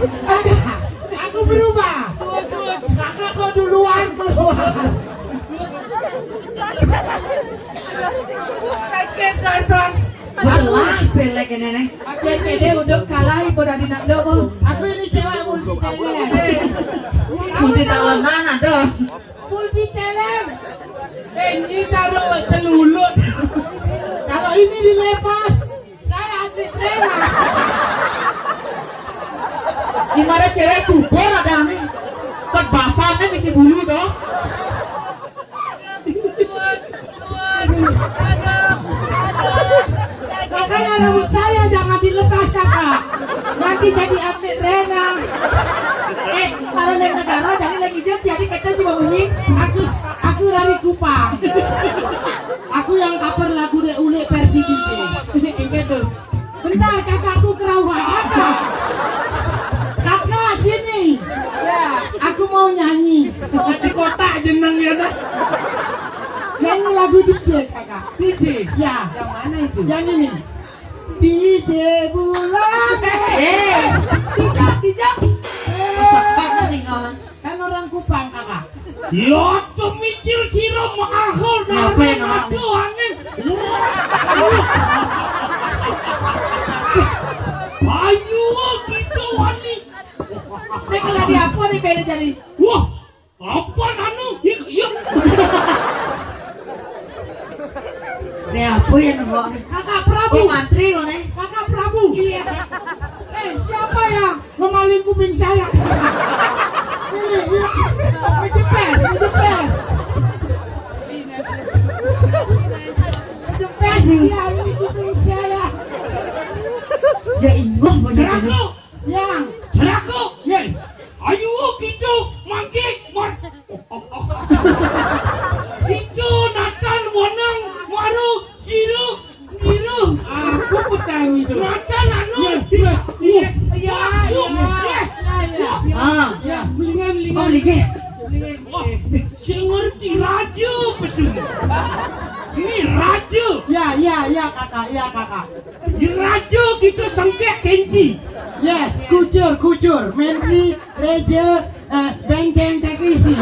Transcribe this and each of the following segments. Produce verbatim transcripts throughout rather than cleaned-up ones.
Ada, aku berubah. Kakak kok duluan keluar? Sakit dasar. Belah pelek ini nih. Oke, pede udah kalah, ibu dari nak dobo. Aku ini cewek multi talent. Multi talentan ada. Multi talent. Eh, ini taruh celulut. Kalau ini dilepas, saya atlet rela. Gimana cewek subur ada nih? Kebasannya misi bulu dong. Makanya rambut saya jangan dilepas, kakak. Nanti jadi atlet renang. Eh, kalau lain negara jadi lagi jam jadi kata si bunyi. Aku aku dari Kupang. Aku yang cover lagu Dek Ulik versi D J. Enggak tuh. Bentar, kakakku kerawat apa? Kakak sini. Ya, aku mau nyanyi. Kasih kotak jeneng ya dah. Nyanyi lagu D J, kakak. D J. Ya. Yang mana itu? Yang ini. D J bulan. Eh, tidak, tidak. Sepak nih kawan. Kan orang Kupang, kakak. Ya, temicil sira mahal. Kenapa ya, Nara? Aduh, aneh. Ayo, kita wani. Saya kalau di apa nih, beda jadi. Wah, apa anu? Yuk, yuk. Ini apa ya, nunggu? Kakak Prabu. Oh, mantri kok nih. Kakak Prabu. Iya. Eh, siapa yang memaling kuping saya? Ini, iya. Kejepes, kejepes. Kejepes, iya, ini kuping saya. Ya, ingoh, bener. Ceraku. Yang. Ceraku. Ye. Ayo, kita mangkik, mar. Kita Natal, Wanang, Maru, Siru, Siru. Aku petang itu. Natal, anu. Iya, iya, iya. Iya, iya. Yes. Iya, iya. Ah. Ya, mendingan, mendingan. Oh, lagi. Wah, sing ngerti raja pesu. Ini raja. Ya, ya, ya, kakak, ya, kakak. Di raja kita sengkek kenci. Yes, kucur, kucur. Menteri, raja, eh, bengkeng, teknisi.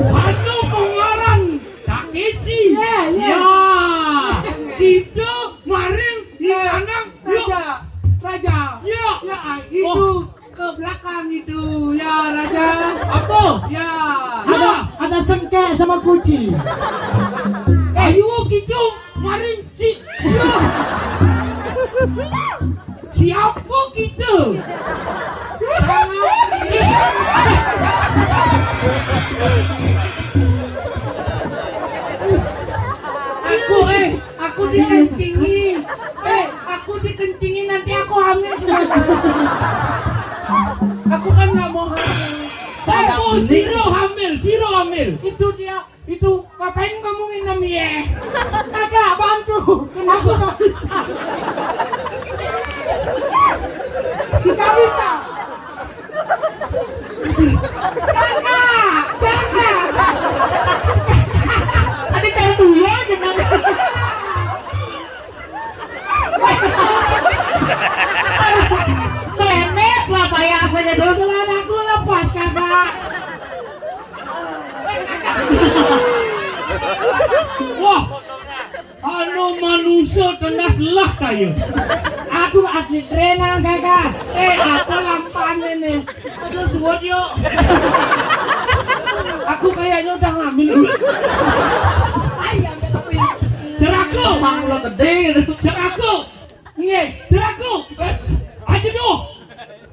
Raja pengaran, teknisi. Ya, ya. Ya. Kita maring di kandang. Raja, raja. Ya. Ya, ah, itu. Oh. Ke belakang itu, ya, Raja. Apa? Ya. Ada, ada sengkek sama kucing. Eh, ayo kita maring, Cik. Ya. Siapa kita? Salah. Aku, eh, aku dikencingi. Eh, aku dikencingi, nanti aku hamil. Aku kan nggak mau hamil. Saya mau siro hamil, siro hamil. Itu dia, itu ngapain kamu nginem ye? Kakak, bantu. Kenapa? Aku nggak bisa. Nggak bisa. Kakak, kakak. Ada cara dua aja nanti. Klemes lah, payah aja dong. Celanaku lepas, kakak. Wah, anu manusia tenas lah kaya. Aku atlet renang, kakak. Eh, apa lampaan ini? Aduh, suwot yuk. Aku kayaknya udah hamil. Ayo, ambil aku ya. Ceraku. Sang lo gede gitu. Ceraku. Iya, ceraku. Bes. Aja dong.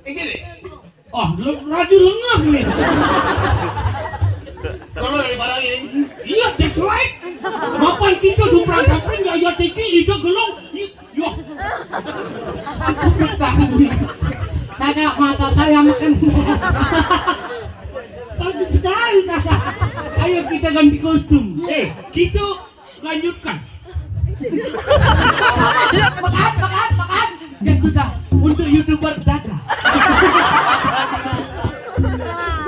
Ini nih. Oh, le- laju lengah nih. Kalau dari barang ini. Iya, that's right. Mapan kita sumprang samping ya, ya tiki itu gelong. Yo. Kakak, mata saya makan. Sakit sekali, kakak. Ayo kita ganti kostum. Eh, kita lanjutkan. Makan, makan, makan. Ya sudah, untuk YouTuber dada.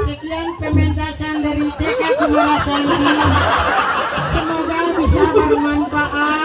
Sekian pementasan dari T K Kumara Santi. Semoga bisa bermanfaat.